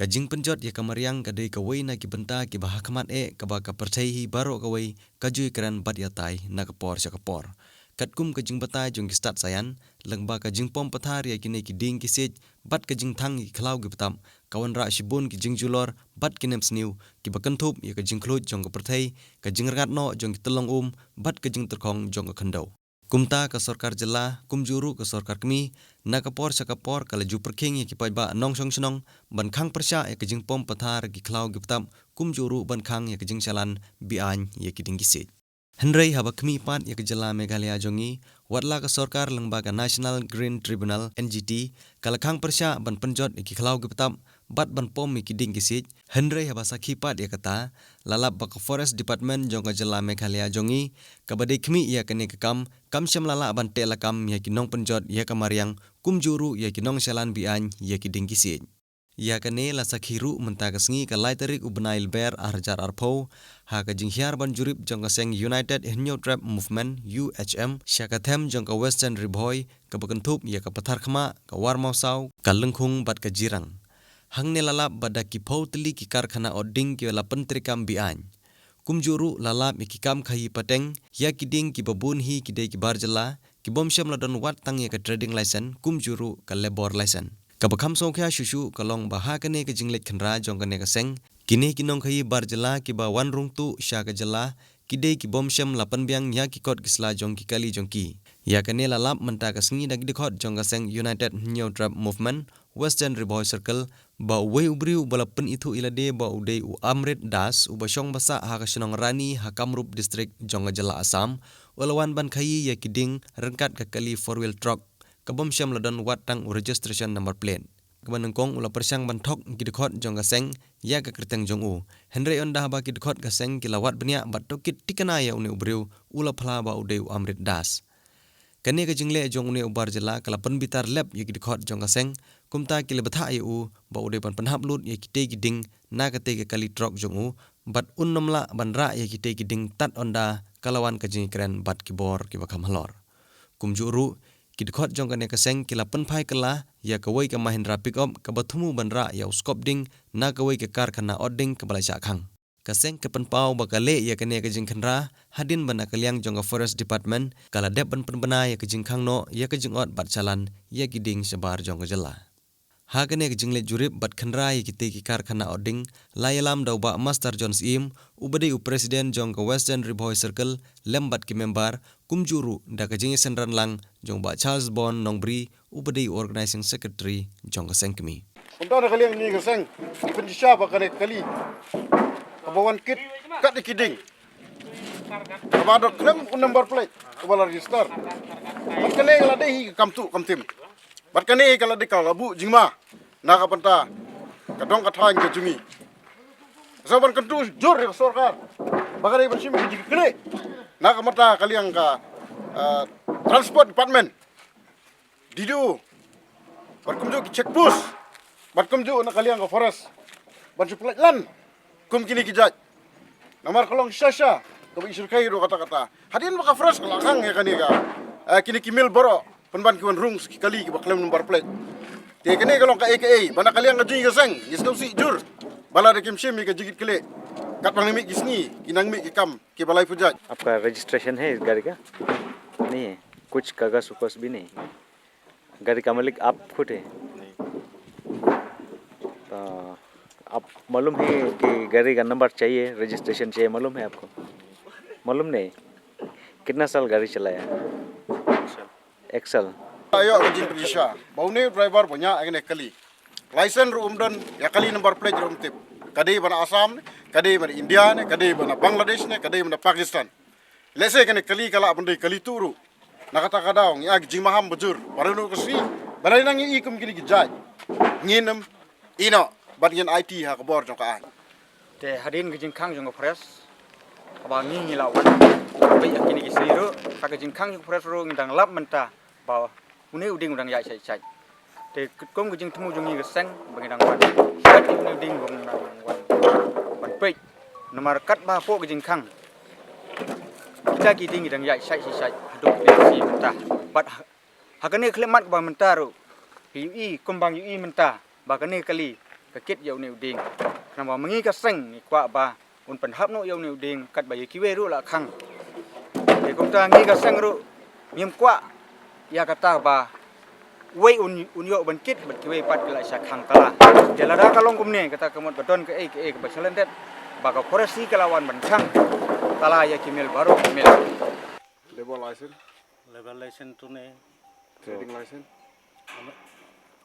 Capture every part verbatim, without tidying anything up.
Ka jingpynjot ïa ka mariang ka dei kawei na ki bynta kiba hakhmat eh kaba ka pyrthei hi baroh kawei ka ju ïakren bad ïatai na ka por sha ka por. Katkum ka jingbatai jong ki stad saïan, lyngba ka jingpom pathar ïa kine ki dieng ki siej bad ka jingthang ïa ki khlaw ki btap, ka wanrah shibun ki jingjulor bad ki nemsniew kiba kynthup ïa ka jingkhluit jong ka pyrthei, ka jingrngat noh jong ki tyllong um bad ka jingtyrkhong jong ka khyndew. Kumta ka sorkar jylla, kumjuh ruh ka sorkar kmie, na ka por sha ka por ka la ju pyrkhing ïa ki paidbah nongshong shnong ban khang pyrshah ïa ka jingpom pathar ki khlaw ki btap, kumjuh ruh ban khang ïa ka jingshalan be-aiñ ïa ki dieng ki siej. Hynrei haba khmih pat ïa ka jylla Meghalaya jong ngi, wat la ka sorkar lyngba ka National Green Tribunal, N G T, ka la khang pyrshah ban pynjot ïa ki khlaw ki btap bad ban pom ïa ki dieng ki siej, hynrei haba sakhi pat ïa kata, la lap ba ka Forest Department jong ka jylla Meghalaya jong ngi, kaba dei khmih ïa kane ka kam, kam shym la lah ban teh lakam ïa ki nongpynjot ïa ka mariang, kumjuh ruh ïa ki nongshalan be-aiñ ïa ki dieng ki siej. Ïa kane la sakhi ruh mynta ka sngi ka lai tarik u bnai Lber ar hajar arphew, ha ka jinghiar ban jurip jong ka seng United Hynñiewtrep Movement, U H M, sha ka them jong ka Western Ri Bhoi, kaba kynthup ïa ka Patharkhmah, ka Warmawsaw, ka Lyngkhung bad ka Jirang. Hangne la lap ba da ki phew tylli ki karkhana ot dieng ki la pyntreikam be-aiñ. Kumjuh ruh la lap ïa ki kam khaïi pateng ïa ki dieng kiba bun hi ki dei ki bar jylla, ki bym shym la don wat tang ïa ka trading license, kumjuh ruh ka labour license. Kaba kham sngewkhia shuh shuh ka long ba ha kane ka jingleit khynra jong kane ka seng, kine ki nongkhaïi bar jylla kiba wan rung tuh sha ka jylla, ki dei ki bym shym la pynbiang ïa ki kot ki sla jong ki kali jong ki. Ïa kane la lap mynta ka sngi da ki dkhot jong ka seng United Hynñiewtrep Movement, Western Ri Bhoi Circle, ba uwei u briew uba la pynithuh ïa lade ba u dei u Amrit Das, uba shong ba sah ha ka shnong Rani ha Kamrup District jong ka jylla Assam, u la wan ban khaïi ïa ki dieng ryngkat ka kali four wheel truck, ka bym shym la don wat tang u registration number plate. Kaba nyngkong u la pyrshang ban thok ki dkhot jong ka seng ïa ka kyrteng jong u. Hynrei ynda haba ki dkhot ka seng ki la wad bniah bad tohkit tikna ïa une u briew, u la phla ba u dei u Amrit Das. Kane ka jingleh jong une u bar jylla ka la pynbitar lep ïa ki dkhot jong ka seng, kumta ki la bthah ïa u ba u dei ban pynhap lut ïa kitei ki dieng na katei ka kali truck jong u, bad un nym lah ban rah ïa kitei ki dieng tad ynda ka la wan ka jingïakren bad ki bor kiba kham halor. Kumjuh ruh, ki dkhot jong kane ka seng ki la pynphai kylla ïa kawei ka Mahindra pickup kaba thmu ban rah ïa u skop dieng na kawei ka karkhana ot dieng kaba la shah khang. Ka seng ka pynpaw ba ka leh ïa kane ka jingkhynra hadien ba na ka liang jong ka Forest Department ka la dep ban pynbna ïa ka jingkhang noh ïa ka jingot bad shalan ïa ki dieng shabar jong ka jylla. Ha kane ka jingleit jurip bad khynra ïa kitei ki karkhana ot dieng, la ïalam da u Bah Master John Syiem, uba dei u President jong ka Western Ri Bhoi Circle, lem bad ki member, kumjuh ruh da ka jingïasynran lang jong u Bah Charles Bon Nongbri, uba dei u Organising Secretary jong ka seng kmie. Kumta na ka liang kane ka seng, pynjah ba kane ka kali kaba wan kit kat ïa ki dieng, kaba don khlem u number plate kaba la register. Bad kane ka la dei hi ka kam tuh kam tim. Bad kane ka la dei ka la buh jingma na ka bynta ka dong ka thaiñ ka jong ngi. Sa ban kyntu jur ïa ka sorkar ba ka dei ban shim ka jingkitkhlieh na ka bynta ka liang ka, eh, Transport Department, D D O, bad kumjuh ki check post, bad kumjuh na ka liang ka forest ban shu pynlait lan kum kine ki jait. Namar ka long shisha kaba i shyrkhei ruh katta katta. Hadien ba ka forest ka la khang ïa kane ka, eh, kine ki mill baroh pynban ki wan rung ki kali kiba khlem number plate. Te kane ka long kaei kaei ba na ka liang ka jong ngi ka seng ngi sngewsih jur ba lada kim shim ïa ka jingkitkhlieh, katba nang mih ki sngi ki nang mih ki kam kiba laiphew jait. आपका रजिस्ट्रेशन है इस गाड़ी का? नहीं है। कुछ कागज उगज भी नहीं। गाड़ी का मालिक आप खुद है? तो आप मालूम है कि गाड़ी का नंबर चाहिए, रजिस्ट्रेशन चाहिए, मालूम है आपको? मालूम नहीं? कितना साल गाड़ी चलाया? एक साल। Ïa ka jingpynshisha ba une u driver ba ñiah ïa kane ka kali, license ruh um don, ïa kali number plate ruh um tip. Ka dei ba na Assam ne, ka dei ba na India ne, ka dei ba na Bangladesh ne, ka dei ba na Pakistan. Lehse kane ka kali ka lah ban dei kali tuh ruh. Na kata ka daw ngi ai ka jingmaham bajur ba ryndu ka sngi ba dei nang ïohi kum kine ki jait, ngin ym ïehnoh bad ngin aiti ha ka bor jong ka aiñ. Te hadien ka jingkhang jong ka forest kaba ngi ngi la wan, bad ïa kine ki sngi ruh ha ka jingkhang jong ka forest ruh ngi dang lap mynta ba une u dieng u dang ïaid shait shait. Te katkum ka jingthmu jong ngi ka seng ba ngi dang wan, bad une u dieng ba ngi dang wan ban peit. Namar katba hapoh ka jingkhang kita ki dieng ki dang ïaid shait shait shait haduh kine ki sngi mynta. Bad ha, ha kane ka khyllipmat kaba mynta ruh phi ïohi kumba ngi ïohi mynta ba kane ka kali ka kit ïa une u dieng. Namar ma ngi ka seng ngi kwah ba un pynhap noh ïa une u dieng katba ïa kiwei ruh la khang. Te kumta ngi ka seng ruh ngim kwah ïa kata ba wei un, un ïoh ban kit bad kiwei pat ki la shah khang kala. Te lada ka long kumne kata ka mut ka don kaei kaei kaba shalyndet ba ka forest hi ka la wan ban khang kala ïa ki mill baroh ki mill. Labour license. Labour license tu ne. Trading license.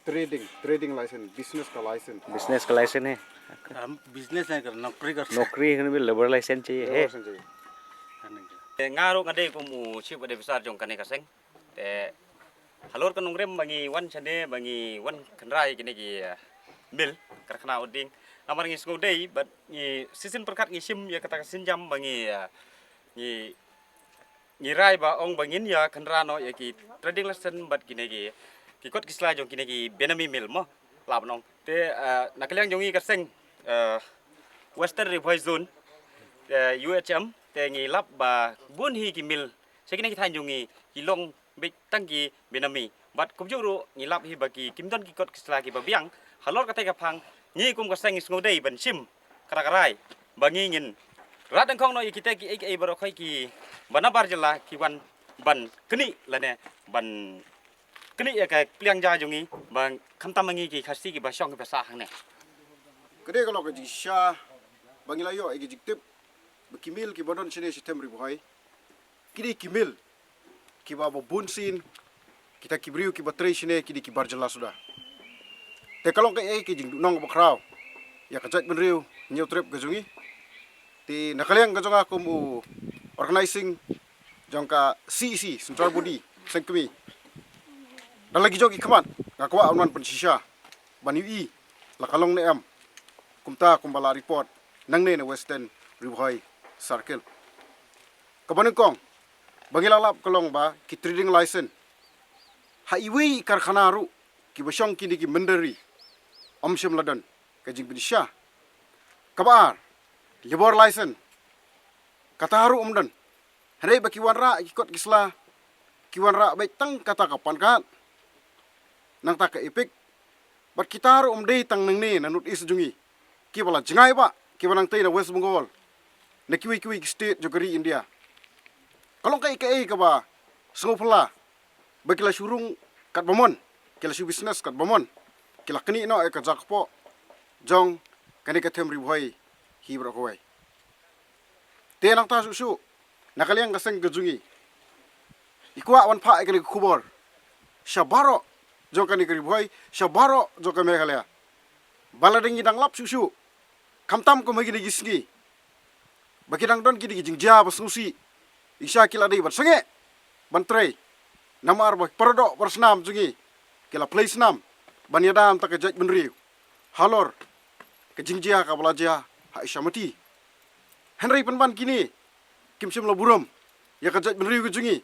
Trading, trading license, business ka license. Business ka license hai. Business nahi kar, naukri kar. Naukri kan bhi labour license chahiye hai. Labour license chahiye. Te nga ruh nga dei kum u chief advisor jong kane ka seng. Te halor ka nongrim ba ngi wan shane ba ngi wan kynrad ïa kine ki, eh, mill, karkhana u dieng. Namar ngi sngewdei bad ngi shisien pyrkhat ngi shim ïa kata ka sienjam ba ngi, eh, ngi ngi rai ba ong ba ngin ïa kynrad noh ïa ki trading license bad kine ki, ki kot ki sla jong kine ki Benami mill mo. Lah ban ong. Te, eh, na ka liang jong ngi ka seng, eh, Western Ri Bhoi Zone, eh, U H M, te ngi lap ba bun hi ki mill sha kine ki thaiñ jong ngi ki long beit tang ki Benami. Bad kumjuh ruh ngi lap hi ba ki kim don ki kot ki sla kiba biang. Halor kata ka phang ngi kum ka seng ngi sngewdei ban shim kata ka rai ba ngi ngin rat dang khong noh ïa kita kiei kiei baroh khoit kiba nabar jylla ki wan ban knieh lane ban knieh ïa ka pliang ja jong ngi ba khamtam ma ngi ki Khasi kiba shong kiba sah hangne. Ka dei ka long ka jingshisha ba ngi la ïoh ïa ka jingtip ba ki mill kiba don shane sha Them Ri Bhoi ki dei ki mill kiba ba bun sien kita ki briew kiba trei shane ki dei ki bar jylla suda. Te ka long kaei ka jingduhnong ba khraw ïa ka jaitbynriew Hynñiewtrep ka jong ngi. Te na ka liang ka jong nga kum u organizing jong ka C E C, Central Body, Seng Kmie, da la ki jong ki khmat nga kwah un wan pynshisha ban ïohi la ka long ne em. Kumta kumba la report nangne na Western Ri Bhoi Circle. Kaba nyngkong ba ngi la lap ka long ba ki trading license ha iwei i karkhana ruh kiba shong kine ki mynder ri ym shym la don ka jingpynshisha. Kaba ar, labour license kata ruh ym don. Hynrei ba ki wanrah ki kot ki sla ki wanrah beit tang kata ka pan card nangta ka EPIC. Bad kita ruh ym dei tang nangne na North East jong ngi, kiba la jngai ba kiba nangtei na West Bengal, na kiwei kiwei ki state jong ka ri India. Ka long kaei kaei kaba sngewphylla ba ki la shu rung katba mon, ki la shu business katba mon, ki la knieh noh ïa ka jaka kpoh jong kane ka Them Ri Bhoi hi baroh kawei. Te nangta shuh shuh na ka liang ka seng ka jong ngi, i kwah wan phah ïa kane ka khubor sha baroh jong kane ka Ri Bhoi, sha baroh jong ka Meghalaya, ba lada ngi dang lap shuh shuh, khamtam kum ha kine ki sngi ba ki dang don kine ki jingjia ba sngewsih, i sha ki la dei ban sangeh ban trei. Namar ba ki paradoh parasnam jong ngi ki la plie snam ban ïada na ka jaitbynriew halor ka jingjia kaba la jia ha Ishamati. Hynrei pynban kine kim shym la burom ïa ka jaitbynriew ka jong ngi,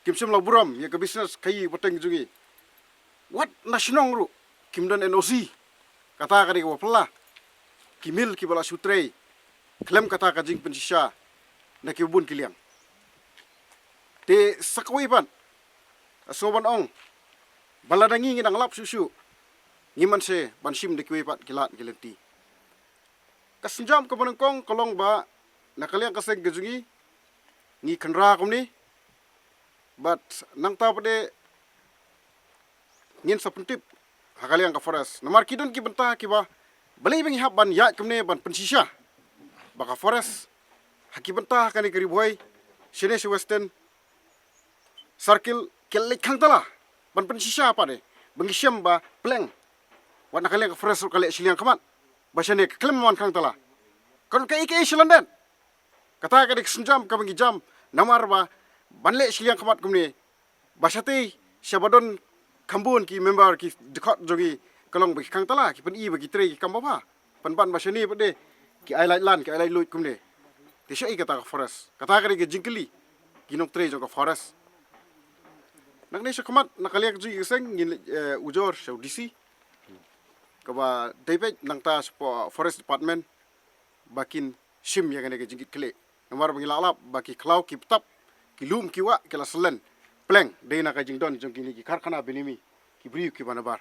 kim shym la burom ïa ka business khaii pateng jong ngi. Wat na shnong ruh kim don N O C. Kata ka dei kaba phylla. Ki mill kiba la shu trei khlem kata ka jingpynshisha na ki bun ki liang. Te sa kawei pat, nga sngew ban ong ba lada ngi ngi dang lap shuh shuh, ngim anse ban shim da kiwei pat ki lad ki lynti. Ka sienjam kaba nyngkong ka long ba na ka liang ka seng ka jong ngi, ngi kynrad kumne. Bad nangta pat de ngin sa pyntip ha ka liang ka forest. Namar ki don ki bynta kiba balei ba ngi hap ban ïaid kumne ban pynshisha ba ka forest ha ki bynta ha kane ka Ri Bhoi shane sha Western Circle ki la leit khang tala ban pynshisha pat de ba ngi shem ba pleng. Wat na ka liang ka forest ruh ka leh shiliang khmat ba shane ka khlem wan khang tala. Kan kaei kaei shalyndet. Kata ka dei ka sienjam kaba ngi jam namar ba ban leh shiliang khmat kumne ba shatei sha ba don kham bun ki member ki dkhot jong ngi ka long ba ki khang tala, ki pyni ba ki trei ki kam babha. Pynban ba shane pat de ki ai lait lan, ki ai lait luid kumne. Te shaei kata ka forest? Kata ka dei ka jingkylli ki nongtrei jong ka forest. Nangne shakhmat na ka liang ka jong ngi ka seng ngin leit, eh, ujor sha u D C kaba dei beit nangta shapoh forest department ba kin shim ïa kane ka jingkitkhlieh. Namar ba ngi la lap ba ki khlaw ki btap, ki lum ki wah ki la slen pleng dei na ka jingdon jong kine ki karkhana Benami, ki briew kiba nabar.